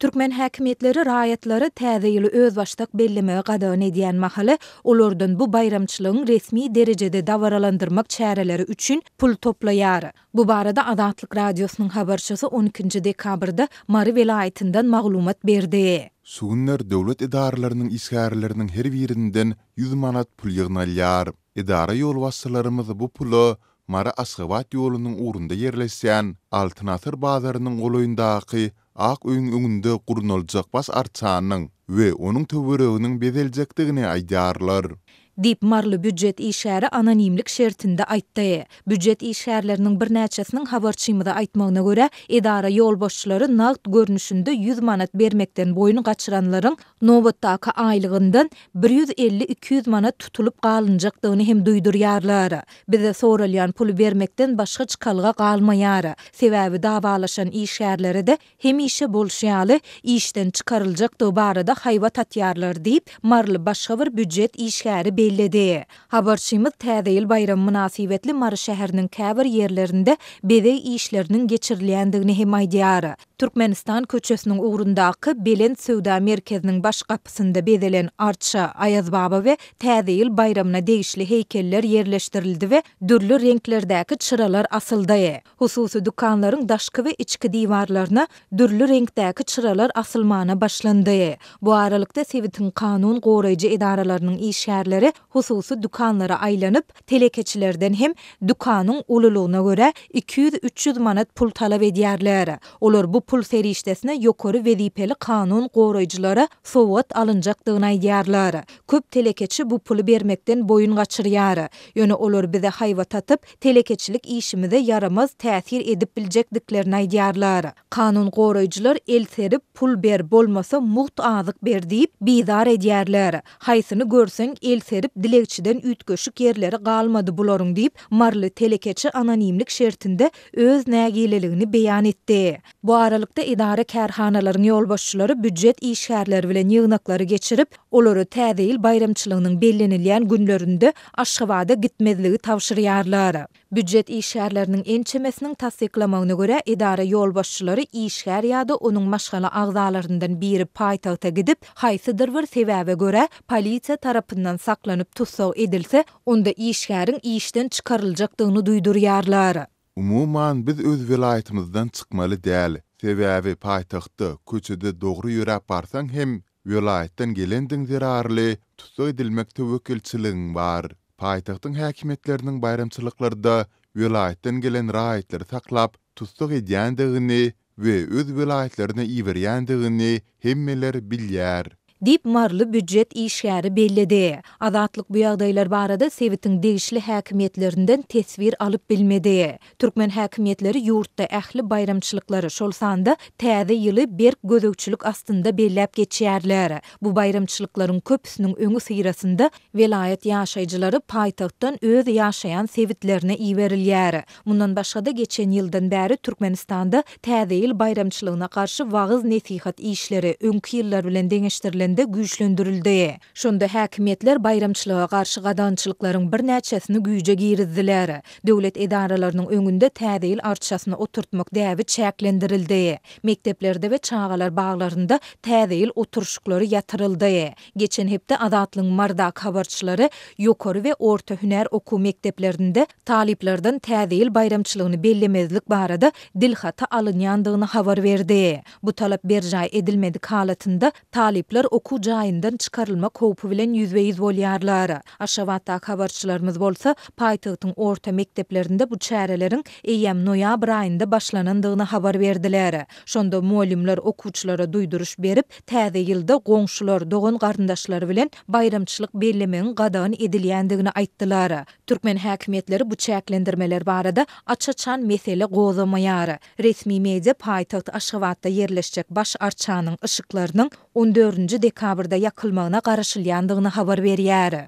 Türkmen häkimiýetleri raýatlara Täze ýyly özbaşdak bellemegi gadagan edýän mahaly, olardan bu baýramçylygyň resmi derejede dabaralandyrmak çäreleri üçin pul toplaýar. Bu barada Azatlyk Radiosynyň habarçysy on ikinji dekabrda Mary welaýatyndan maglumat berdi. Şu günler döwlet edaralarynyň işgärleriniň her birinden 100 manat pul ýygnalýar. Edara ýolbaşçylarymyz bu pula Mary-Aşgabat ýolunyň ugrunda ýerleşýän Altyn asyr bazarynyň golaýyndaky ak öýüň öňünde gurnaljak baş arçanyň we onuň töwereginiň bezeljekdigini aýdýarlar. Diýip, maryly býujet işgäri anonimlik şertinde aýtdy. Býujet işgärleriniň birnäçesiniň habarçymyza aýtmagyna görä, edara ýolbaşçylary nagt görnüşinde 100 manat bermekden boýun gaçyranlaryň nobatdaky aýlygyndan bir 150-200 manat tutulyp galynjakdygyny hem duýdurýarlar. Bize soralýan puly bermekden başga çykalga galmaýar. Sebäbi dawalaşan işgärlere-de hemişe bolşy ýaly, işden çykaryljakdygy barada haýbat atýarlar diýip, maryly başga bir býujet işgäri belledi. Habarçymyz Täze ýyl baýramy mynasybetli Mary şäheriniň käbir ýerlerinde bezeg işleriniň geçirilýändigini hem aýdýar. Türkmenistan köçesiniň ugrundaky Belent söwda merkeziniň baş gapysynda bezelen arça, Aýazbaba we Täze ýyl baýramyna degişli heýkeller ýerleşdirildi we dürli reňklerdäki çyralar asyldy. Hususy dükanlaryň daşky we içki diwarlaryna dürli reňkdäki çyralar asylmana başlandy. Bu aralykda, sebitiň kanun goraýjy edaralarynyň işgärleri hususy dükanlara aýlanyp, telekeçilerden hem dükanyň ululygyna görä 200-300 manat pul talap edýärler. Olar bu pul serişdesine ýokary wezipeli kanun goraýjylara sowgat alynjakdygyny aýdýarlar. Köp telekeçi bu puly bermekden boýun gaçyrýar. Ýöne olar bize haýbat atyp, telekeçilik işimize ýaramaz täsir edip biljekdiklerini aýdýarlar. Kanun goraýjylar el serip, pul ber, bolmasa mugt azyk ber diýip, bizar edýärler. Haýsyny görseň, el serip dilegçiden üýtgeşik ýerleri galmady bularyň diýip, maryly telekeçi anonimlik şertinde öz nägileligini beýan etdi. Bu aralykda, edara-kärhanalaryň ýolbaşçylary býujet işgärleri bilen ýygnaklary geçirip, olara Täze ýyl baýramçylygynyň bellenilýän günlerinde Aşgabada gitmezligi tabşyrýarlar. Býujet işgärleriniň ençemesiniň tassyklamagyna görä, edara ýolbaşçylary işgär ýa-da onuň maşgala agzalaryndan biri paýtagta gidip, haýsydyr bir sebäbe görä, polisiýa tarapyndan saklanyp tussag edilse, onda işgäriň işden çykaryljakdygyny duýdurýarlar. Umuman, biz öz welaýatymyzdan çykmaly däl. Sebäbi paýtagtda köçede dogry ýöräp barsaň hem, welaýatdan gelendigiň zerarly tussag edilmek töwekgelçiligiň bar. Paýtagtyň häkimiýetleriniň baýramçylyklarda welaýatdan gelen raýatlary saklap, tussag edýändigini we öz welaýatlaryna iberýändigini hemmeler bilýär. Diýip, maryly býujet işgäri belledi. Azatlyk bu ýagdaýlar barada sebitiň degişli häkimiýetlerinden teswir alyp bilmedi. Türkmen häkimiýetleri ýurtda ähli baýramçylyklary, şol sanda Täze ýyly berk gözegçilik astynda belläp geçýärler. Bu baýramçylyklaryň köpüsiniň öňüsyrasynda welaýat ýaşaýjylary paýtagtdan öz ýaşaýan sebitlerine iberilýär. Mundan başga-da, geçen ýyldan bäri Türkmenistanda Täze ýyl baýramçylygyna garşy wagyz-nesihat işleri öňki ýyllar bilen deňeşdirilende güýçlendirildi. Şonda häkimiýetler baýramçylyga garşy gadagançylyklaryň birnäçesini güýje girizdiler. Döwlet edaralarynyň öňünde Täze ýyl arçasyny oturtmak däbi çäklendirildi. Mekdeplerde we çagalar baglarynda Täze ýyl oturyşyklary ýatyryldy. Geçen hepde Azatlygyň Marydaky habarçylary ýokary we orta hünär okuw mekdeplerinde talyplardan Täze ýyl baýramçylygyny bellemezlik barada dilhaty alynýandygyny habar berdi. Bu talap berjaý edilmedik halatynda talyplar okuw jaýyndan çykarylmak howpy bilen ýüzbe-ýüz bolýarlar. Aşgabatdaky habarçylarymyz bolsa, paýtagtyň orta mekdeplerinde bu çäreleriň eýýäm noýabr aýynda başlanandygyny habar berdiler. Şonda mugallymlar okuwçylara duýduryş berip, Täze ýylda goňşular, dogan-garyndaşlary bilen baýramçylyk bellemegiň gadagan edilýändigini aýtdylar. Türkmen häkimiýetleri bu çäklendirmeler barada aç-açan mesele gozgamaýar. Resmi media paýtagt Aşgabatda ýerleşjek baş arçanyň yşyklarynyň on dördünji dekabrda ýakylmagyna garaşylýandygyny habar berýär.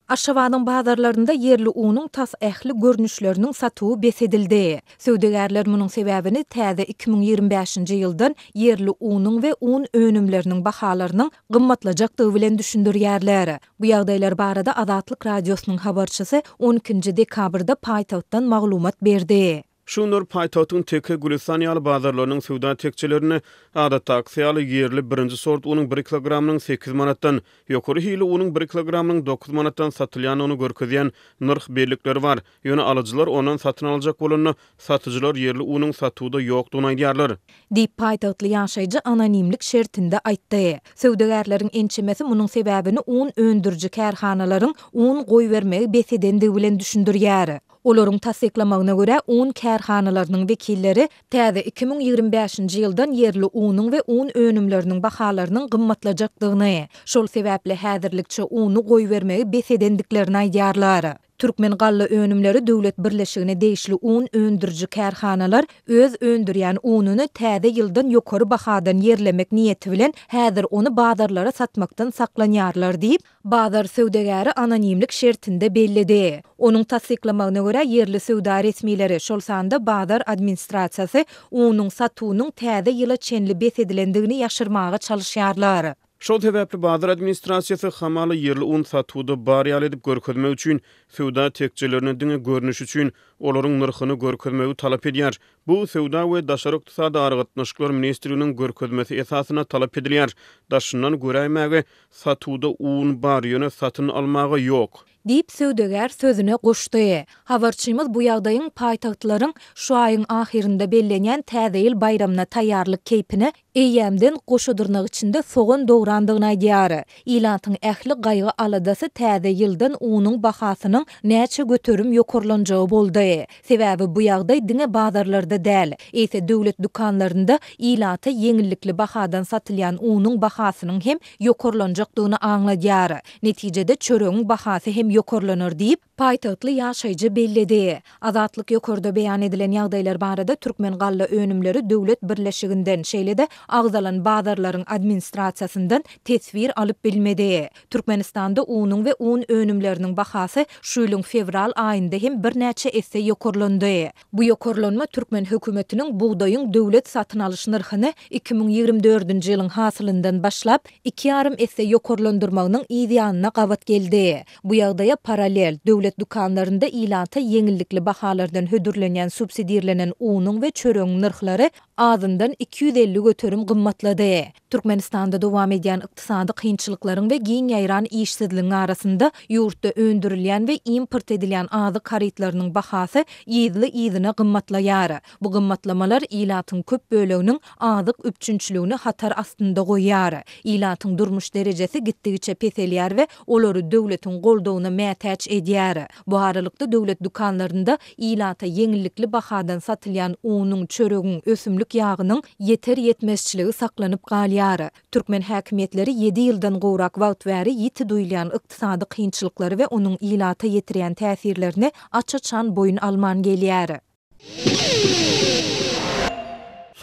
Aşgabadyň bazarlarynda ýerli unuň tas ähli görnüşleriniň satuwy bes edildi. Söwdagärler munuň sebäbini täze 2025-nji ýyldan ýerli unuň we un önümleriniň bahalarynyň gymmatlajakdygy bilen düşündirýärler. Bu ýagdaýlar barada Azatlyk Radiosynyň habarçysy on ikinji dekabrda paýtagtdan maglumat berdi. Şu günler paýtagtyň Teke, Gülüstan ýaly bazarlarynyň söwda tekjelerinde adatdakysy ýaly ýerli birinji sort unuň bir kilogramynyň sekiz manatdan, ýokary hilli unuň bir kilogramynyň dokuz manatdan satylýandygyny görkezýän nyrh bellikleri bar. Ýöne alyjylar ondan satyn aljak bolanda, satyjylar ýerli unuň satuwda ýokdugyny aýdýarlar. Diýip, paýtagtly ýaşaýjy anonimlik şertinde aýtdy. Söwdagärleriň ençemesi munuň sebäbini un öndüriji kärhanalaryň un goýbermegi bes edendigi bilen düşündirýär. Olaryň tassyklamagyna görä, un kärhanalarynyň wekilleri täze 2025-nji ýyldan ýerli unuň we un önümleriniň bahalarynyň gymmatlajakdygyny, şol sebäpli häzirlikçe uny goýbermegi bes edendiklerini aýdýarlar. Türkmen galla önümleri döwlet birleşigine degişli un öndüriji kärhanalar öz öndürýän ununy täze ýyldan ýokary bahadan ýerlemek niýeti bilen häzir ony bazarlara satmakdan saklanýarlar diýip, Bazar söwdagäri anonimlik şertinde belledi. Onuň tassyklamagyna görä, ýerli söwda resmileri, şol sanda bazar administrasiýasy unuň satuwynyň täze ýyla çenli bes edilendigini ýaşyrmaga çalyşýarlar. Şol sebäpli bazar administrasiýasy hamala ýerli un satuwda bar ýaly edip görkezmek üçin söwda tekjelerine diňe görnüş üçin olaryň nyrhyny görkezmegi talap edýär. Bu Söwda we daşary ykdysady aragatnaşyklar ministrliginiň görkezmesi esasynda talap edilýär. Daşyndan göräýmäge, satuwda un bar, ýöne satyn almaga ýok. Diýip, söwdagär sözüne goşdy. Habarçymyz bu ýagdaýyň paýtagtlaryň şu aýyň ahyrynda bellenýän Täze ýyl baýramyna taýýarlyk keýpine eýýämden goşa dyrnak içinde sogan dograndygyny aýdýar. Ilatyň ähli gaýgy-aladasy täze ýyldan unuň bahasynyň näçe göterim ýokarlanjagy boldy. Sebäbi bu ýagdaý diňe bazarlarda däl, eýse döwlet dükanlarynda ilata ýeňillikli bahadan satylýan unuň bahasynyň hem ýokarlanjakdygyny aňladýar. Netijede çöregiň bahasy hem ýokarlanar diýip, paýtagtly ýaşaýjy belledi. Azatlyk ýokarda beýan edilen ýagdaýlar barada Türkmen galla önümleri döwlet birleşiginden, şeýle-de agzalan bazarlaryň administrasiýasyndan teswir alyp bilmedi. Türkmenistanda unuň we un önümleriniň bahasy şu ýylyň fewral aýynda hem birnäçe esse ýokarlandy. Bu ýokarlanma türkmen hökümetiniň bugdaýyň döwlet satyn alyş nyrhyny 2024-nji ýylyň hasylyndan başlap, iki ýarym esse ýokarlandyrmagynyň yz ýanyna gabat geldi. Bu ýagdaýa parallel, döwlet dükanlarynda ilata ýeňillikli bahalardan hödürlenýän subsidirlenen unuň we çöregiň nyrhlary azyndan 250% gymmatlady. Türkmenistanda dowam edýän ykdysady kynçylyklaryň we giň ýaýran işsizligiň arasynda ýurtda öndürilýän we import edilýän azyk harytlarynyň bahasy yzly-yzyna gymmatlaýar. Bu gymmatlamalar ilatyň köp böleginiň azyk üpjünçiligini hatar astynda goýýar. Ilatyň durmuş derejesi gitdigiçe peselýär we olary döwletiň goldawyna mätäç edýär. Bu aralykda döwlet dükanlarynda ilata ýeňillikli bahadan satylýan unuň, çöregiň, ösümlik ýagynyň ýeter-ýetmezçiligi saklanyp galýar. Türkmen häkimiýetleri ýedi ýyldan gowrak wagt bäri ýiti duýulýan ykdysady kynçylyklary we onuň ilata ýetirýän täsirlerini aç-açan boýun alman gelýär.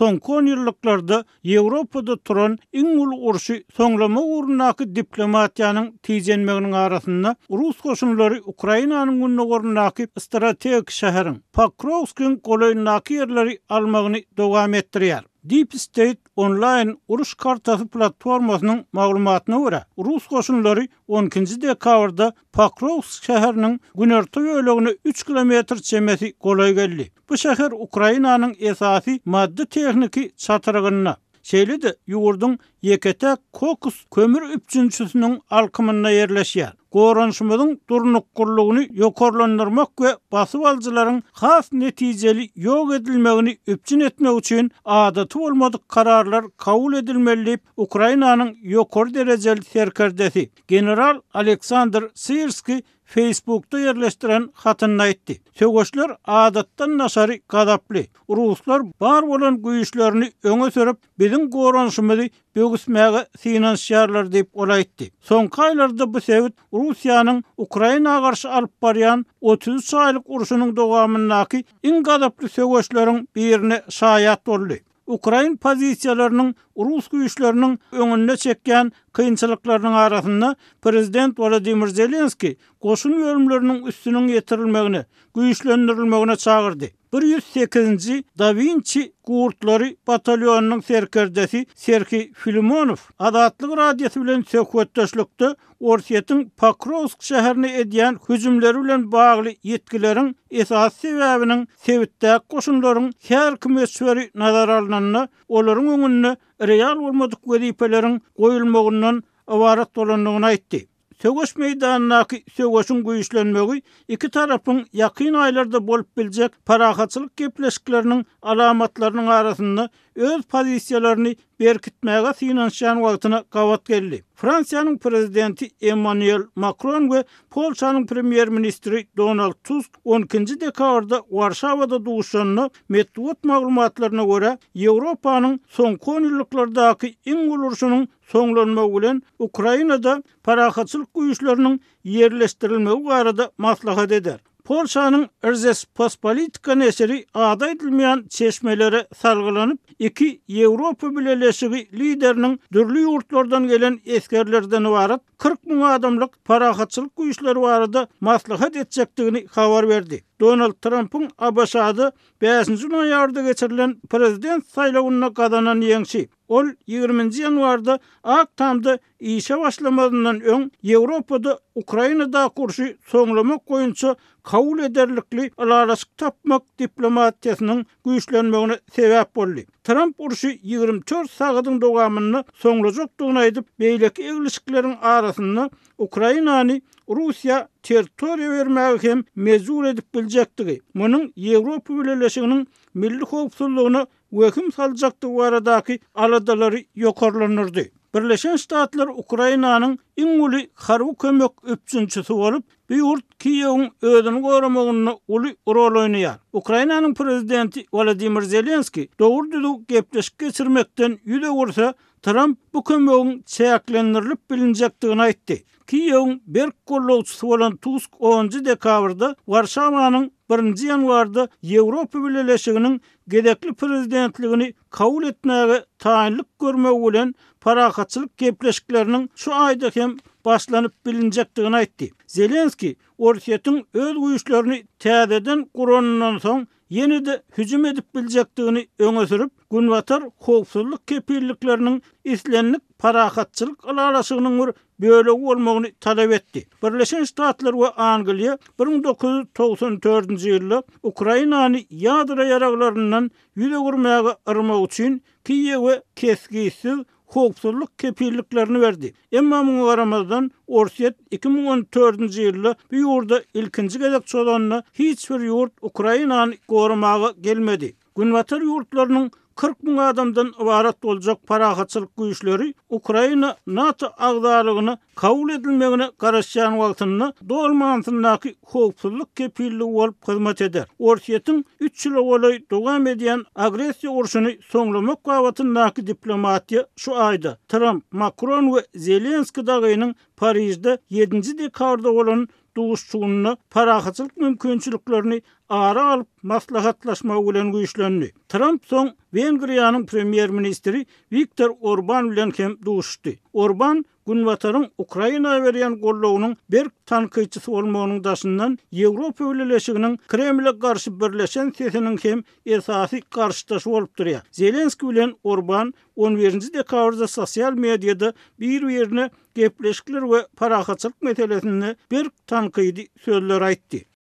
Soňky onýyllyklarda Ýewropada turan iň uly urşy soňlamak ugrundaky diplomatiýanyň tijenmeginiň arasynda rus goşunlary Ukrainanyň gündogaryndaky strategik şäheriň, Pokrowskiň golaýyndaky ýerleri almagyny dowam etdirýär. Deep State onlaýn uruş kartasy platformasynyň maglumatyna görä, rus goşunlary on ikinji dekabrda Pokrowsk şäheriniň günorta bölegine üç kilometr çemesi golaý geldi. Bu şäher Ukrainanyň esasy maddy-tehniki çatrygynda, şeýle-de ýurduň ýeke-täk koks kömür üpjünçisiniň alkymynda ýerleşýär. Goranyşymyzyň durnuklylygyny ýokarlandyrmak we basybalyjylaryň has netijeli ýok edilmegini üpjün etmek üçin adaty bolmadyk kararlar kabul edilmeli diýip, Ukrainanyň ýokary derejeli serkerdesi, general Aleksandr Syrskiý Facebookda ýerleşdiren hatynda aýtdy. Söweşler adatdan daşary gazaply. Ruslar bar bolan güýçlerini öňe sürüp, biziň goranyşymyzy böwüsmäge synanyşýarlar diýip, ol aýtdy. Soňky aýlarda bu sebit Russiýanyň Ukraina garşy alyp barýan 33 aýlyk urşunyň dowamyndaky iň gazaply söweşleriň birine şaýat boldy. Ukrain pozisiýalarynyň rus güýçleriniň öňünde çekýän kynçylyklarynyň arasynda prezident Wolodymyr Zelenskiý goşun bölümleriniň üstüniň ýetirilmegine, güýçlendirilmegine çagyrdy. 108-nji Da Winçi gurtlary batalýonynyň serkerdesi Serhiý Filimonow Azatlyk Radiosy bilen söhbetdeşlikde Orsýetiň Pokrowsk şäherine edýän hüjümleri bilen bagly ýitgileriň esasy sebäbiniň sebitdäki goşunlaryň häzirki möçberi nazara alnanda, olaryň öňünde real bolmadyk wezipeleriň goýulmagyndan ybarat bolandygyny aýtdy. Söweş meýdanyndaky söweşiň güýçlenmegi iki tarapyň ýakyn aýlarda bolup biljek parahatçylyk gepleşikleriniň alamatlarynyň arasynda öz pozisiýalaryny berkitmäge synanyşýan wagtyna gabat geldi. Fransiýanyň prezidenti Emmanuel Makron we Polşanyň premýer-ministri Donald Tusk on ikinji dekabrda Warşawada duşanda, metbugat maglumatlaryna görä, Ýewropanyň soňky onýyllyklardaky iň uly urşunyň soňlanmagy bilen Ukrainada parahatçylyk güýçleriniň ýerleşdirilmegi barada maslahat eder. Polşanyň Rzeczpospolitka neşiri ady aýdylmaýan çeşmelere salgylanyp, iki Ýewropa Bileleşigi lideriniň dürli ýurtlardan gelen esgerlerden ybarat 40 müň adamlyk parahatçylyk güýçleri barada maslahat etjekdigini habar berdi. Donald Trampyň ABŞ-da bäşinji noýabrda geçirilen prezident saýlawynda gazanan ýeňşi, Ol ýigriminji ýanwarda Ak Tamda işe başlamazyndan öň Ýewropada Ukrainadaky urşy soňlamak boýunça kabul ederlikli ylalaşyk tapmak diplomatiýasynyň güýçlenmegine sebäp boldy. Tramp urşy 24 sagadyň dowamynda soňlajakdygyny aýdyp, beýleki eglişikleriň arasynda Ukrainany Russiýa territoriýa bermäge hem mejbur edip biljekdigi, munuň Ýewropa Bileleşiginiň milli howpsuzlygyna wehim saljakdygy baradaky aladalary ýokarlandyrdy. Birleşen Ştatlar Ukrainanyň iň uly harby kömek üpjünçisi bolup, bu ýurt Kiýewiň özüni goramagynda uly rol oýnaýar. Ukrainanyň prezidenti Wolodymyr Zelenskiý dogry-düzüw gepleşik geçirmekden ýüz öwürse, Tramp bu kömegiň çäklendirilip bilinjekdigini aýtdy. Kiýewiň berk gollawçysy bolan Tusk onunjy dekabrda Warşawanyň birinji ýanwarda Ýewropa Bileleşiginiň gezekli prezidentligini kabul etmäge taýynlyk görmegi bilen parahatçylyk gepleşikleriniň şu aýda hem başlanyp bilinjekdigini aýtdy. Zelenskiý Orsýetiň öz güýçlerini täzeden guranyndan soň ýene-de hüjüm edip biljekdigini öňe sürüp, Günbatar howpsuzlyk kepillikleriniň islendik parahatçylyk ylalaşygynyň bir bölegi bolmagyny talap etdi. Birleşen Ştatlar we Angliýa 1994-nji ýylda Ukrainany ýadro ýaraglaryndan ýüz öwürmäge yrmak üçin Kiýewe kesgitsiz howpsuzlyk kepilliklerini berdi. Emma muňa garamazdan, Orsýet 2014-nji ýylda bu ýurda ilkinji gezek çozanda hiç bir ýurt Ukrainany goramaga gelmedi. Günbatar ýurtlarynyň 40 müň adamdan ybarat boljak parahatçylyk güýçleri Ukraina NATO agzalygyna kabul edilmegine garaşýan wagtynda doly manysyndaky howpsuzlyk kepilligi bolup hyzmat eder. Orsýetiň üç ýyla golaý dowam edýän agressiýa urşuny soňlamak babatyndaky diplomatiýa şu aýda Tramp, Makron we Zelenskiý dagynyň Parižde ýedinji dekabrda bolan duşuşygynda parahatçylyk mümkinçiliklerini ara alyp maslahatlaşmagy bilen güýçlendi. Tramp soň Wengriýanyň premýer-ministri Wiktor Orban bilen hem duşuşdy. Orban Günbataryň Ukraina berýän goldawynyň berk tankytçysy bolmagynyň daşyndan Ýewropa Bileleşiginiň Kremle garşy birleşen sesiniň hem esasy garşydaşy bolup durýar. Zelenskiý bilen Orban on birinji dekabrda sosial mediada bir-birine gepleşikler we parahatçylyk meselesinde berk tankydy sözler aýtdy.